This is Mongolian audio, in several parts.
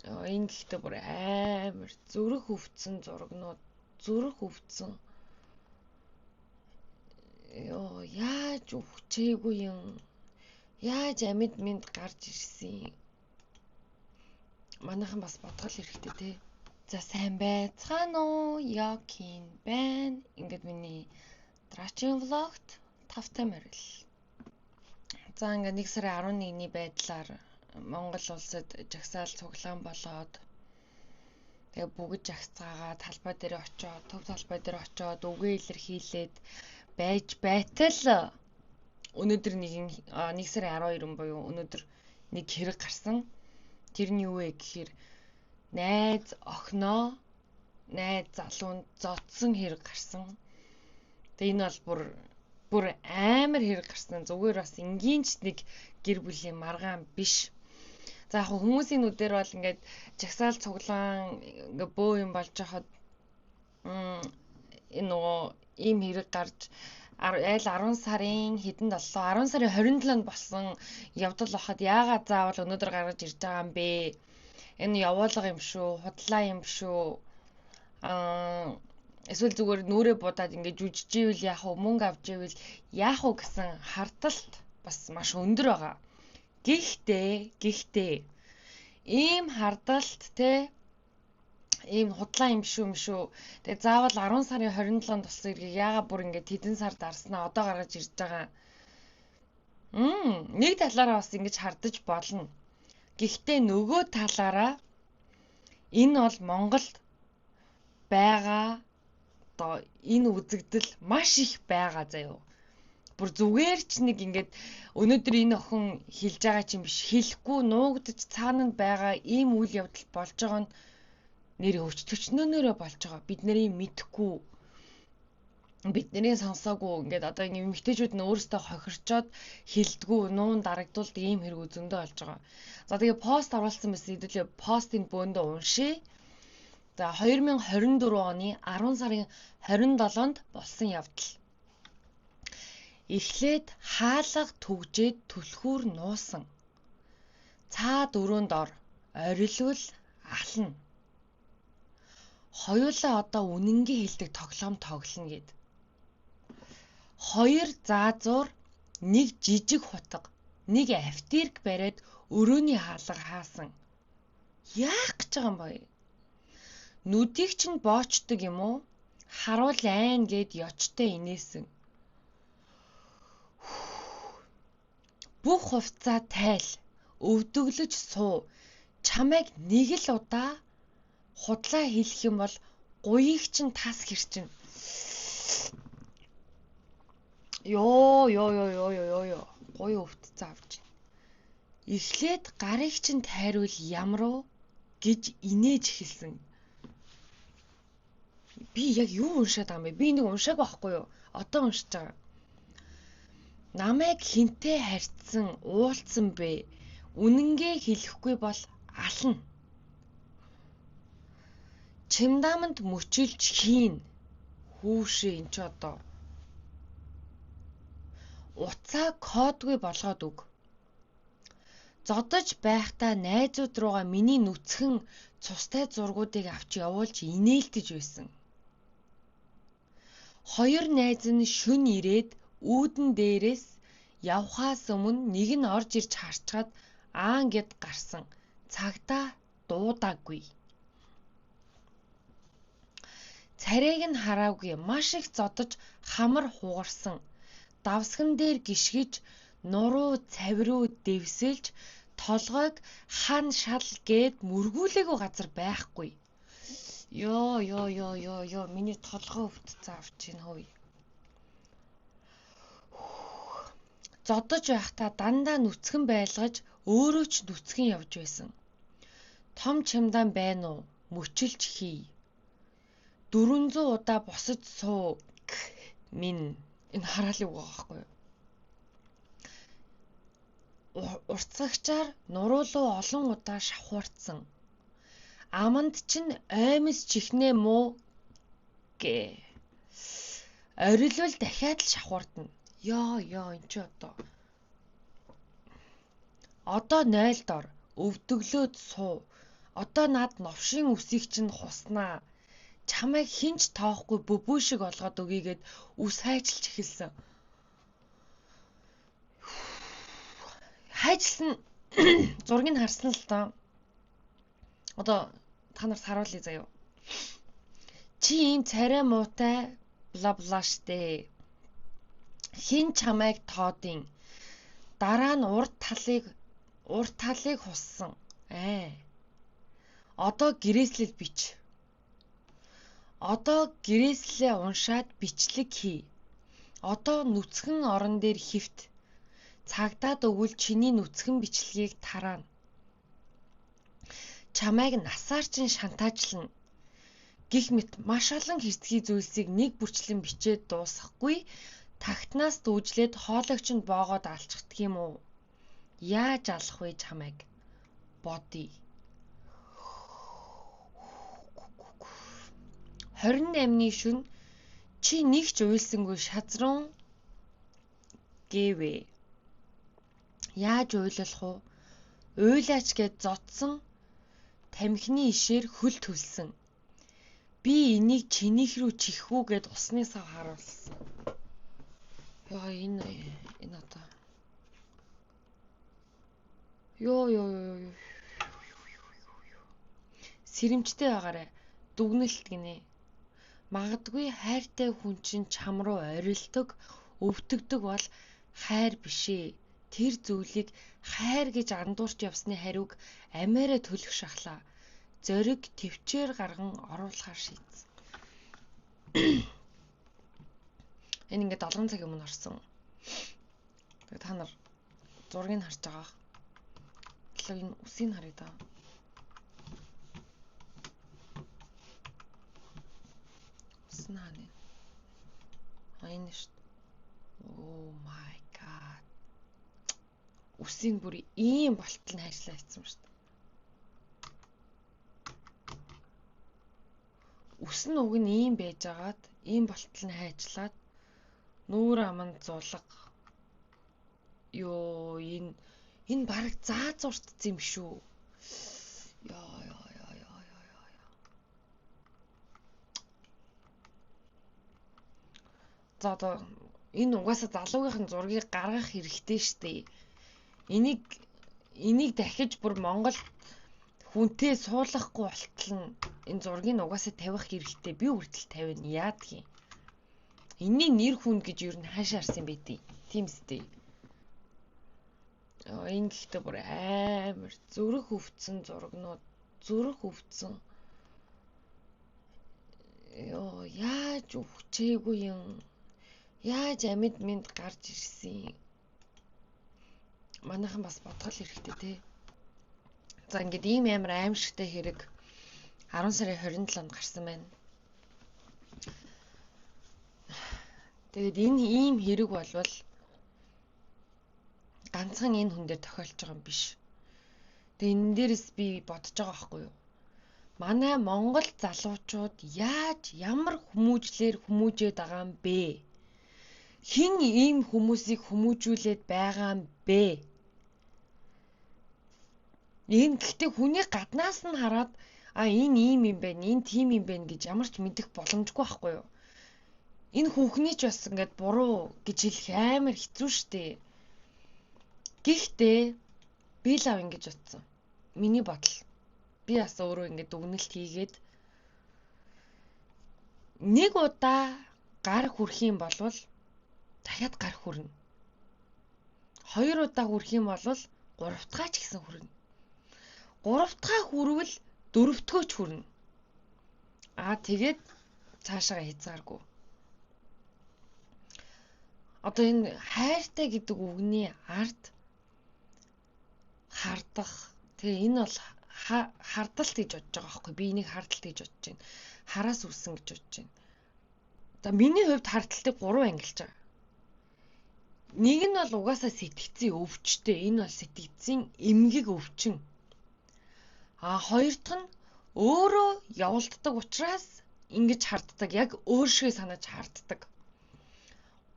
Энэ гэхдээ бүр амар зүрх өвдсөн зурагнууд, зүрх өвдсөн. Йоо, яаж өвчээгүй юм? Яаж амьд мэд гарч ирсэн? Манайхан бас бодгол хэрэгтэй те. За сайн байцгаана уу? Якин байна. Ингээд миний дараагийн влогт тавтай морил. За ингээд 1 сарын 11-ний байдлаар Монгол улсад жагсаал цуглаан болоод тэгээ бүгд жагсаагаа талбай дээр очиод, төв талбай дээр очиод үгээ илэрхийлээд байж байтал өнөөдөр 1 сарын 12 буюу өнөөдөр нэг хэрэг гарсан. Тэр нь юу вэ гэхээр найз охиноо найз залуунд зодсон хэрэг гарсан. Тэгээ энэ бол бүр амар хэрэг гарсан. Зүгээр бас энгийн ч нэг гэр бүлийн маргаан биш. За яг хүмүүсийн нүдээр бол ингээд жагсаал цуглаан ингээ бөө юм болж хахад энэ нөгөө ийм хэрэг гарч айл 10 сарын хэдэн 7 10 сарын 27-нд болсон явдал байхад яагаад заавал өнөөдөр гаргаж ирж байгаа юм бэ? Энэ явуулга юм шүү, худлаа юм шүү. Эсвэл зүгээр нүрээ будаад ингээд жүжижээвэл яах вэ, мөнгө авч ивэл яах вэ гэсэн хардталт бас маш өндөр байгаа. Гэхдээ ийм хардталт те ийм худлаа юм шүү юм шүү. Тэгээ заавал 10 сарын 27-нд болсон хэргийг яагаад бүр ингээд хэдэн сар дарснаа одоо гаргаж ирж байгаа. Нэг талаараа бас ингэж хардаж болно. Гэхдээ нөгөө талаараа энэ бол Монголд байгаа одоо энэ үзэгдэл маш их байгаа заяо. Бүр зүгээр ч нэг ингээд өнөөдөр энэ охин хэлж байгаа чинь биш, хэлэхгүй нуугдаж цаана нь байгаа ийм үйл явдал болж байгаа нь нэр өвчтөчнөөнөөрөө болж байгаа. Бид нарыг мэдэхгүй, бидний сонсоогүй ингээд одоо ингэ эмэгтэйчүүд нь өөрсдөө хохирчоод хэлдэггүй, нуун дарагдуулд ийм хэрэг зөндөө болж байгаа. За тэгээ пост оруулсан байсан, хэдүүлээ постын бөөндөө уншия. За 2024 оны 10 сарын 27-нд болсон явдал. Эхлээд хаалга түгжээд түлхүүр нуусан. Цаад өрөөнд ор, орилвол ална. Хоёулаа одоо үнэнгээ хэлдэг тоглоом тоглоно гэд. 2 заазуур, нэг жижиг хутга, нэг автирк бариад өрөөний хаалга хаасан. Яах гэж байгаа юм бэ? Нүдийг чинь боочдөг юм уу? Харуул айн гэд ёчтой инээсэн. Бүх хувцаа тайл, өвдөглөж суу. Чамайг нэг л удаа худлаа хэлэх юм бол гуйг чинь тас хэрчин. Йоо ёо ёо ёо ёо ёо. Гуй өвдцэн авч. Эхлээд гарыг чинь тайруул ямар уу гэж инээж эхэлсэн. Би яг юу уншаад байгаа юм бэ? Би нэг уншааг байхгүй юу? Одоо уншиж байгаа. Намайг хинтээ харьцсан, уулцсан бэ? Үнэнгээ хэлэхгүй бол ална. Чимдааманд мөчилж хийн. Хүүшээ эн чи одоо. Уцаа кодгүй болгоод өг. Зодож байхдаа найзууд руугаа миний нүцгэн цустай зургуудыг авч явуулж инээлтэж байсан. 2 найз нь шөн ирээд үүдэн дээрээс явхаас өмнө нэг нь орж ирж харчгаад аан гэд гарсан. Цагдаа дуудаагүй. Царайг нь хараагүй, маш их зодож хамар хугарсан. Давсган дээр гишгэж нуруу цавируу дэвсэлж толгойг хан шал гээд мөргүүлээгүй газар байхгүй. Йоо ёо ёо ёо ёо миний толгой өвдсөн авч ийн хөөе. Зодож байхдаа дандаа нүцгэн байлгаж өөрөө ч нүцгэн явж байсан. Том чимдаан байна уу? Мөчилж хий. 400 удаа босож суу минь. Энэ хараалыг байгаа байхгүй юу? Уртсагчаар нуруулуу олон удаа шавхуурдсан. Аманд чинь оймс чихнээ муу гэ. Орилвол дахиад л шавхуурдна. Ёо ёо эн чи одоо. Одоо 0 дор өвдөглөөд суу. Одоо над новшийн үсийг чинь хуснаа. Чамайг хинч тоохгүй бөбөө шиг олгоод өгье гэд үс хайчилж эхэлсэн. Хайчилсан зургийг харсан л доо. Одоо та нарт харуулъя заяа. Чи ийм царай муутай бла бла штэ. Хин чамайг тоодын. Дараа нь урд талыг хуссан. Одоо гэрээслэл бич. Одоо гэрээслээ уншаад бичлэг хий. Одоо нүцгэн орон дээр хөвт. Цагдаад өгвөл чиний нүцгэн бичлэгийг тараана. Чамайг насаар чинь шантаажлна. Гэх мэт маш олон хэрцгий зүйлсийг нэг бүрчлэн бичээд дуусгахгүй тагтнаас дүүжлээд хоологч нь боогоод алчихдаг юм уу? Яаж алах вэ чамайг? Бодъё. 28-ны шөнө чи нэг ч уйлсангүй шазрун гэвэ. Яаж уйлах вэ? Уйлаач гэж зодсон тамхины ишээр хөл төлсөн. Би энийг чинийх рүү чихүү гэд усны сав харуулсан. Йоо энэ одоо. Йоо. Сэрэмжтэй байгаарай. Дүгнэлт гинэ. Магадгүй хайртай хүн чинь чам руу орилдог, өвтгдөг бол хайр биш ээ. Тэр зүйлийг хайр гэж андуурч явсны хариуг амиараа төлөх шахлаа. Зориг төвчээр гарган оруулахар шийдсэн. Энэ ингээд 7 цагийн өмнө орсон. Тэгээ та нар зургийг харж байгаа. Тэгэхээр энэ үсийг харъя да. Үс нь хаана? Энэ шүү дээ. Oh my god. Үсийг бүр ийм болтол нь хайрлаа хийсэн шүү дээ. Үс нь уг нь ийм байжгаад ийм болтол нь хайчлаад нүүр аманд зулга. Йоо энэ бараг заазуртсан юм шүү. Йоо. За одоо энэ угаасаа залуугийнхан зургийг гаргах хэрэгтэй штэ. Энийг дахиж бүр Монгол хүнтэй суулгахгүй болтол нь энэ зургийг угаасаа тавих хэрэгтэй. Би хүртэл тавина. Яадгийн. Энэний нэр хүнд гэж ер нь хаашаа харсан бэ дээ. Тийм үстэй. Энэ гэхдээ бүр амар зүрх өвдсөн зургнууд, зүрх өвдсөн. Йоо, яаж өвчээгүй юм? Яаж амьд мэд гарч ирсэн? Манайхан бас бодгол хэрэгтэй те. За ингээд ийм амар аимшигтай хэрэг 10 сарын 27-нд гарсан байна. Тэгээд энэ ийм хэрэг болвол ганцхан энэ хүн дээр тохиолж байгаа юм биш. Тэгээ энэ дээрээс би бодож байгаа байхгүй юу? Манай Монгол залуучууд яаж ямар хүмүүжлэр хүмүүжээд байгаа юм бэ? Хэн ийм хүмүүсийг хүмүүжүүлээд байгаа юм бэ? Энэ гэхдээ хүний гаднаас нь хараад энэ ийм юм байна, энэ тийм юм байна гэж ямар ч мэдэх боломжгүй байхгүй юу? Энэ хүүхний ч бас ингээд буруу гэж хэлэх амар хэцүү шттэ. Гэхдээ би лав ингэж утсан. Миний бодол. Би бас өөрөө ингээд дүгнэлт хийгээд нэг удаа гар хүрх юм болвол дахиад гар хүрнэ. Хоёр удаа хүрх юм бол гурав дахь ч гэсэн хүрнэ. Гурав дахь хүрвэл дөрөвдгөө ч хүрнэ. Тэгээд цаашаа хязгааргүй. Одоо энэ хайртай гэдэг үгний ард хардах. Тэгээ энэ бол хардалт гэж бодож байгаа байхгүй. Би энийг хардалт гэж бодож байна. Хараас үүссэн гэж бодож байна. За миний хувьд хардалтыг 3 ангилж байгаа. Нэг нь бол угаасаа сэтгцийн өвчтэй. Энэ бол сэтгцийн эмгэг өвчин. Хоёр дахь нь өөрөө явуулддаг учраас ингэж харддаг. Яг өөр шигээ санаж харддаг.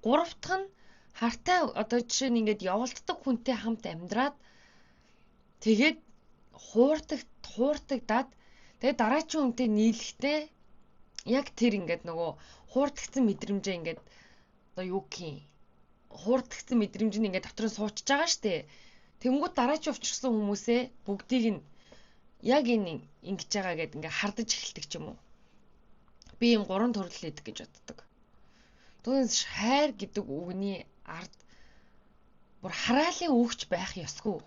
Гурав дахь нь хартай одоо жишээ нь ингээд явуулддаг хүнтэй хамт амьдраад тэгээд хууртагдаад тэгээ дараагийн хүнтэй нийлэхдээ яг тэр ингээд нөгөө хууртагдсан мэдрэмжээ ингээд одоо юу гэх юм хууртагдсан мэдрэмж нь ингээд дотор нь суучж байгаа штэ. Тэнгүүд дараагийн учирсан хүмүүсээ бүгдийг нь яг энэ ингэж байгаа гэд ингээ хардаж эхэлдэг ч юм уу. Би ийм гурван төрөл идэг гэж боддог. Түүнээс хайр гэдэг үгний ард бүр хараалын үгч байх ёсгүй.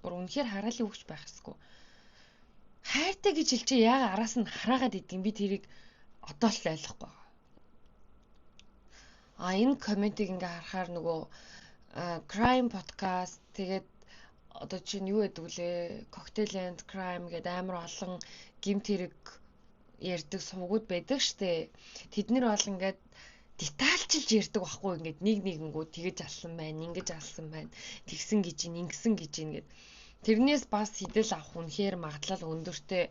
Бүр үнэхээр хараалын үгч байх ёсгүй. Хайртай гэж хэлчихээ яага араас нь хараагаад идэг юм, би тэрийг одоо л ойлгохгүй байгаа. А энэ комментиг ингээ харахаар нөгөө crime podcast тэгээд одоо чинь юу гэдэг лээ Cocktail and Crime гэдэг амар олон гэмт хэрэг ярьдаг сувгууд байдаг штэ. Тэд нэр бол ингээд детальчилж ярьдаг байхгүй, ингээд нэг нэгэнгүү тэгэж алсан байна, ингэж алсан байна, тэгсэн гэж ин, ингэсэн гэж ин гэд. Тэрнээс бас хідэл авах үнэхээр магадлал өндөртэй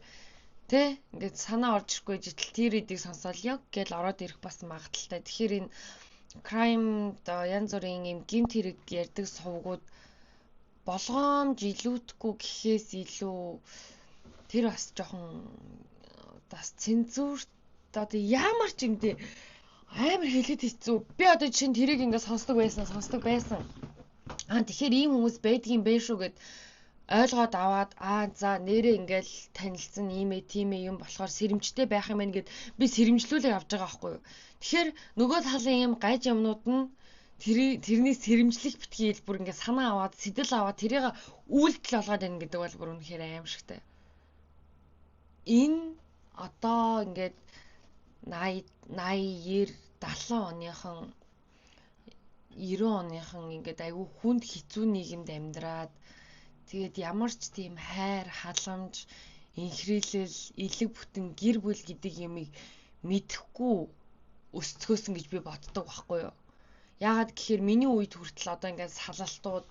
тэ, ингээд санаа орж ирэхгүй житэл тэр эдийг сонсоол яг гэл ороод ирэх бас магадлалтай. Тэгэхээр энэ crime одоо янз бүрийн юм гэмт хэрэг ярьдаг сувгууд болгоомж илүүтэхгүй гэхээс илүү тэр бас жоохон бас цензурт одоо ямар ч юм дээ амар хэлэхэд хэцүү. Би одоо жишээ нь тэрийг ингээд сонсдог байсан. Аа тэгэхээр ийм хүмүүс байдгийн бэ шүү гэд ойлгоод аваад аа за нэрээ ингээл танилцсан ийм ээ тийм ээ юм болохоор сэрэмжтэй байх юм байна гэд би сэрэмжлүүлэг авч байгаа байхгүй юу. Тэгэхээр нөгөө талын ийм гаж юмнууд нь тэрний сэрэмжлэх битгий хэл бүр ингээд санаа аваад сэтэл аваад тэрийг үйлдэл болгоод байна гэдэг бол бүр үнэхээр аимшигтай. Энэ одоо ингээд 80 90 70 оныхон 90 оныхон ингээд айгүй хүнд хэцүү нийгэмд амьдраад тэгээд ямар ч тийм хайр, халамж, инхрийлэл, элэг бүтэн гэр бүл гэдэг юмыг мэдэхгүй өсцгөөсөн гэж би боддог байхгүй юу. Яагаад гэхээр миний үед хүртэл одоо ингээд салалтууд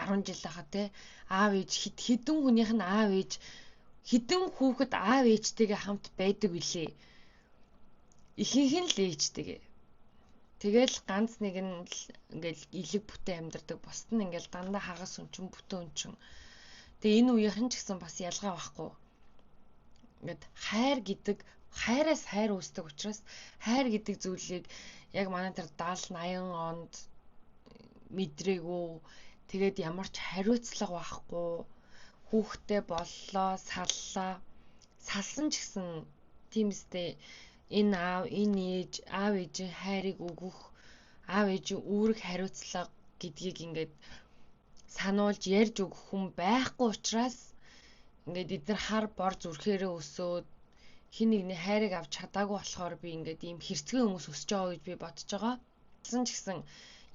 10 жил байхад те аав ээж хэдэн хүнийх нь аав ээж хэдэн хүүхэд аав ээжтэйгээ хамт байдаг билээ. Ихэнх нь л ээжтэйгээ. Тэгэл ганц нэг нь л ингээл элэг бүтэн амьдардаг. Бусд нь ингээл дандаа хагас өнчин бүтэн өнчин. Тэгээ энэ үеийнхэн ч гэсэн бас ялгаа байхгүй. Ингээд хайр гэдэг хайраас хайр үүсдэг учраас хайр гэдэг зүйлийг яг манай тэр 70 80 онд мэдрээгүй. Тэгээд ямар ч хариуцлага байхгүй. Хүүхдтэй боллоо, саллаа. Салсан ч гэсэн тиймстэй энэ аав, энэ ээж, аав ээжийн хайрыг өгөх, аав ээжийн үүрэг хариуцлага гэдгийг ингээд сануулж ярьж өгөх хүн байхгүй учраас ингээд эдгээр хар бор зүрхээрээ өсөөд хин нэгний хайрыг авч чадаагүй болохоор би ингээд ийм хэрцгий хүмүүс өсөж байгаа гэж би бодож байгаа. Тэгсэн ч гэсэн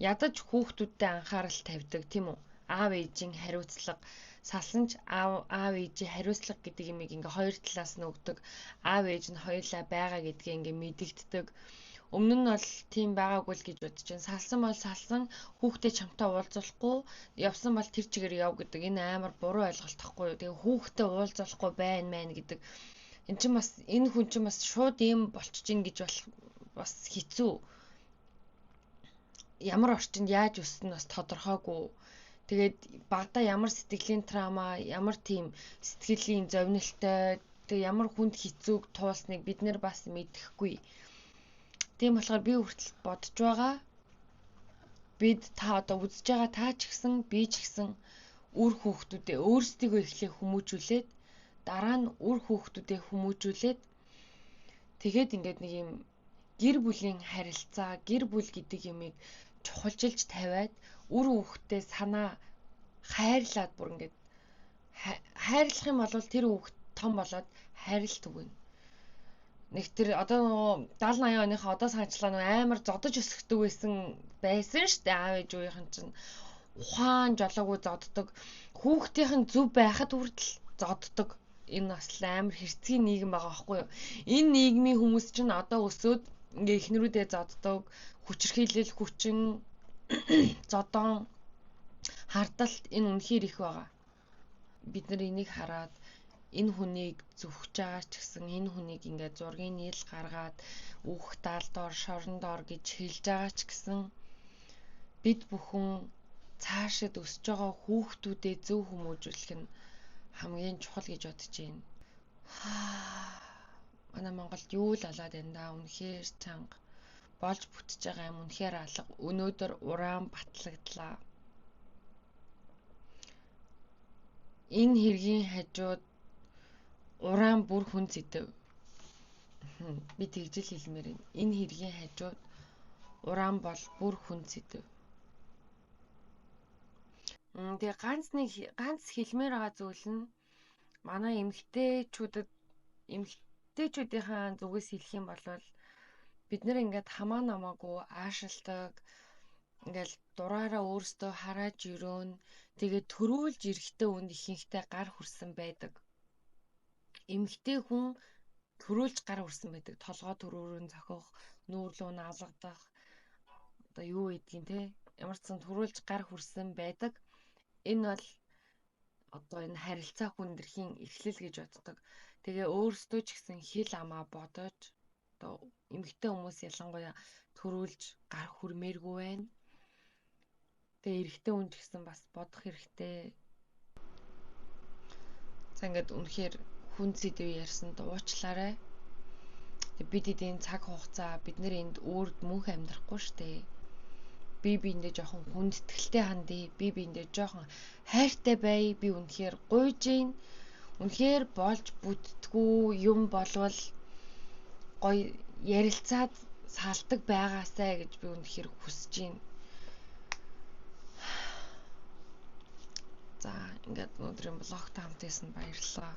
ядаж хүүхдүүдтэй анхаарал тавьдаг тийм үү? Аав ээжийн хариуцлага, салсан ч аав ээжийн хариуцлага гэдэг юмыг ингээ хоёр талаас нь өгдөг. Аав ээж нь хоёулаа байгаа гэдгээ ингээ мэдэгддэг. Өмнө нь бол тийм байгаагүй л гэж бодож байна. Салсан бол салсан, хүүхдээ чамтай уулзуулахгүй, явсан бол тэр чигээр яв гэдэг энэ амар буруу ойлголт тахгүй юу. Тэгээ хүүхдээ уулзуулахгүй байна мэн гэдэг. Эн чинь бас энэ хүн чинь бас шууд ийм болчихж гин гэж бас хэцүү. Ямар орчинд яаж өссөн бас тодорхойгүй. Тэгээд багадаа ямар сэтгэлийн трама, ямар тийм сэтгэлийн зовнилтой, тэг ямар хүнд хэцүүг туулсныг бид нэр бас мэдэхгүй. Тийм болохоор би хүртэл бодож байгаа. Бид та одоо үзэж байгаа та ч гэсэн би ч гэсэн үр хүүхдүүдээ өөрсдийгөө эхлээ хүмүүжүүлээд дараа нь үр хүүхдүүдээ хүмүүжүүлээд тэгээд ингээд нэг юм гэр бүлийн харилцаа, гэр бүл гэдэг юмыг чухалчилж тавиад үр хүүхдээ санаа хайрлаад бүр ингээд хайрлах юм бол тэр хүүхд том болоод хайрлт өгнө. Нэг тэр одоо нөгөө 70 80 оныхоо одоо санаачлаа нөгөө амар зодож өсгдөг байсан шүү дээ. Аав ээж үеийнхэн чинь ухаан жолоогүй зоддог. Хүүхдийнх нь зөв байхад хүртэл зоддог. Энэ бас амар хэрцгий нийгэм байгаа байхгүй юу? Энэ нийгмийн хүмүүс чинь одоо өсөөд ингээ эхнэрүүдээ зоддог, хүчирхийлэл, хүчин, зодон, хардалт энэ үнэхээр их байгаа. Бид нар энийг хараад энэ хүнийг зүвхэж байгаа ч гэсэн энэ хүнийг ингээд зургийн нийл гаргаад үүх даалдор, шорон дор гэж хэлж байгаа ч гэсэн бид бүхэн цаашид өсөж байгаа хүүхдүүдээ зөв хүмүүжүүлэх нь хамгийн чухал гэж бодож байна. Манай Монголд юу л болоод байна да. Үнэхээр чанга болж бүтэж байгаа юм үнэхээр алга. Өнөөдөр уран батлагдлаа. Энэ хэргийн хажууд уран бүр хүн зэдэв. Би тэгж л хэлмээр байна. Энэ хэргийн хажууд уран бол бүр хүн зэдэв. Тэгээ ганц хэлмээр байгаа зүйл нь манай эмэгтэйчүүдийнхээ зүгээс хэлэх юм бол бид нэр ингээд хамаа намаагүй аашилдаг, ингээл дураараа өөрсдөө харааж өрөөн, тэгээд төрүүлж эрэхтэй үнд ихэнхдээ гар хүрсэн байдаг. Эмэгтэй хүн төрүүлж гар хүрсэн байдаг. Толгой төрөөрөн зохих, нүүрлөө нь алгадах, одоо юу гэдгийг те ямар ч сан төрүүлж гар хүрсэн байдаг. Энэ бол одоо энэ харилцаа хүндрэхийн эхлэл гэж боддог. Тэгээ өөрсдөө ч гэсэн хил амаа бодож одоо эмэгтэй хүмүүс ялангуяа төрүүлж гар хүрмээргүй байна. Тэгээ эрэгтэй хүн ч гэсэн бас бодох хэрэгтэй. За ингээд үнэхээр хүн сэдв ярьсанд уучлаарай. Бид эдийн цаг хугацаа бид нэр энд өөрд мөнх амьдрахгүй штэ. Би биэндээ жоохон хүндэтгэлтэй хандъя. Би биэндээ жоохон хайртай бай. Би үнэхээр гуйж гин. Үнэхээр болж бүтдгүү юм болвол гоё ярилцаад салдаг байгаасай гэж би үнэхээр хүсэж байна. За ингээд өнөөдрийн блогт хамт байсан баярлалаа.